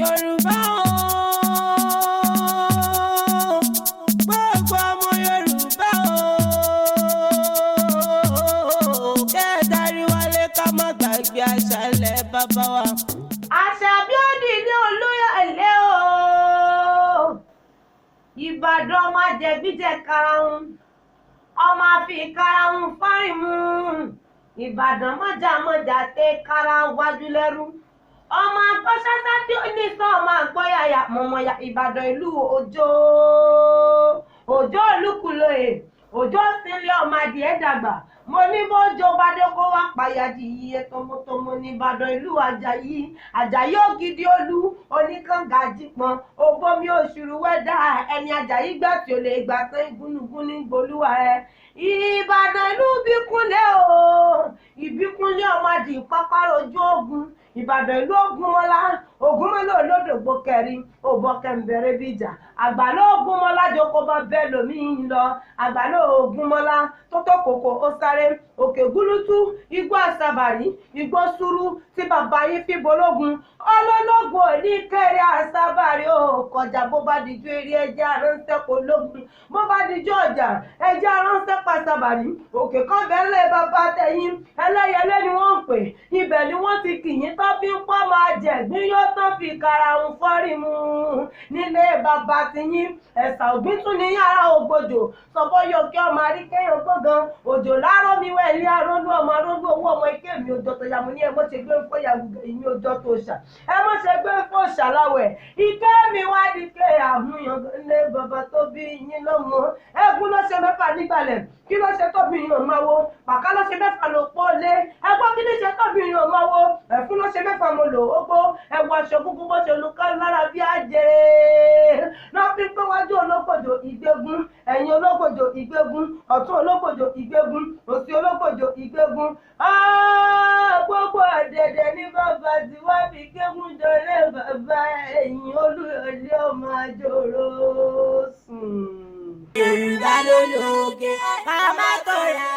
Yorùbá o, gbogbo ọmọ Yorùbá o, kẹ́ẹ̀dárí wálé, ká má gbàgbé àṣàlẹ̀ bàbá wa. Àṣàbí òdì ní Olúyọ̀lé o, Ìbàdàn, ọmọ àjẹgbíjẹ karahun, ọmọ àfi karahun fárímù. Ìbàdàn, mọ́jàmọ́jà tẹ karahun wájú lẹ́rú, ọmọ agbọ́sásá tí ó ní sọ, ọmọ àgbọ́yàyà mọ̀mọ́yà. Ìbàdàn ìlú Òjò, Òjò Olúkúlóyè, Òjò sílé, ọmọ adìẹ dàgbà. Mo ní bójó bá dé, kó wá pàyàjì iye tọmọtọmọ ní Ìbàdàn ìlú Àjàyí, Àjàyí ògidì olú oníkànga jípọn òbomi òṣùrù wẹ́dà ẹni Àjàyí gbà tí ò lè gbà tán, igúnnugún ní gbolúwa ẹ. Ìbàdàn ìlú Ìbíkúnlé o, Ìbíkúnlé ọmọ adì pápárọ̀ ojú ogun. Ìbàdàn ìlú Ògúnmọ́lá, Ògúnmọ́lá olódògbò kẹrin òbọ kẹmbẹrẹ bíjà. Àgbàlá Ògúnmọ́lá jókòó bá bẹ́ẹ̀ lómi ń lọ. Àgbàlá Ògúnmọ́lá tó tó kòkó, ó sáré òkè gúlútú, igbó àsàbàrí, igbó sùúrù tí bàbá yín fi bológun ọlọ́lọ́gùn òní kẹrẹ àsàbàrí ó kọjá. Bó bá dijú eré, ẹjẹ aránṣẹ́ kò lógun. Bó bá dijú ọjà, ẹjẹ aránṣẹ́ pàṣàbàrí. Òkè kan bẹ́ẹ̀ bàbá tẹ̀yìn, Ẹlẹ́yẹlé ni wọ́n ń pè. Ibẹ̀ ni wọ́n ti kìyìn tó fi ń pọ́ máa jẹ̀gbín yóò tán fi karahun fọ́rí mu nílé bàbá tiyín. Ẹ̀sà ògbín tún ní yàrá ògbòjò sọ̀bọ́yọ̀ kí ọmọ àríkẹ́yàn gbọ̀ngàn òjò láàárọ̀ mi wẹ̀ ní arólú, ọmọ arólú owó, ọmọ ike mi òjò tó yàmú ní. Ẹ mọ́ ṣe gbé ń fọ́ yàgùgẹ̀ ìmí òjò tó ṣà, ẹ mọ́ ṣe gbé ń fọ́ ṣàláwẹ̀. Ike mi wá di ké àmúyàn lé bàbá tó bí yín lọ́mọ. Ẹ̀gún ló ṣe mẹ́fà nígbàlẹ̀, kí ló ṣe tóbi yín máa wo? Pàká ló ṣe mẹ́fà ló pọ́ lé ẹgbọ́n, kí ló ṣe tóbi yín máa wo? Ẹ̀fún ló ṣe mẹ́fà mo lò ó gbó. Ẹ̀wọ̀ aṣọ gúngún bó ṣe lu ká lára bí àjẹrè náà fi pé wájú olókòjò ìgbégun, ẹ̀yìn olókòjò ìgbégun, ọ̀tún olókòjò ìgbégun, òsì olókòjò ìgbégun. Gbogbo ọ̀dẹ̀dẹ̀ ní bàbá tí wá fi kégún jọlé bàbá ẹ̀yìn Olúyọ̀lé, ọmọ àjòrò sùn. Yorùbá ló lóge, ká má tọ̀ra.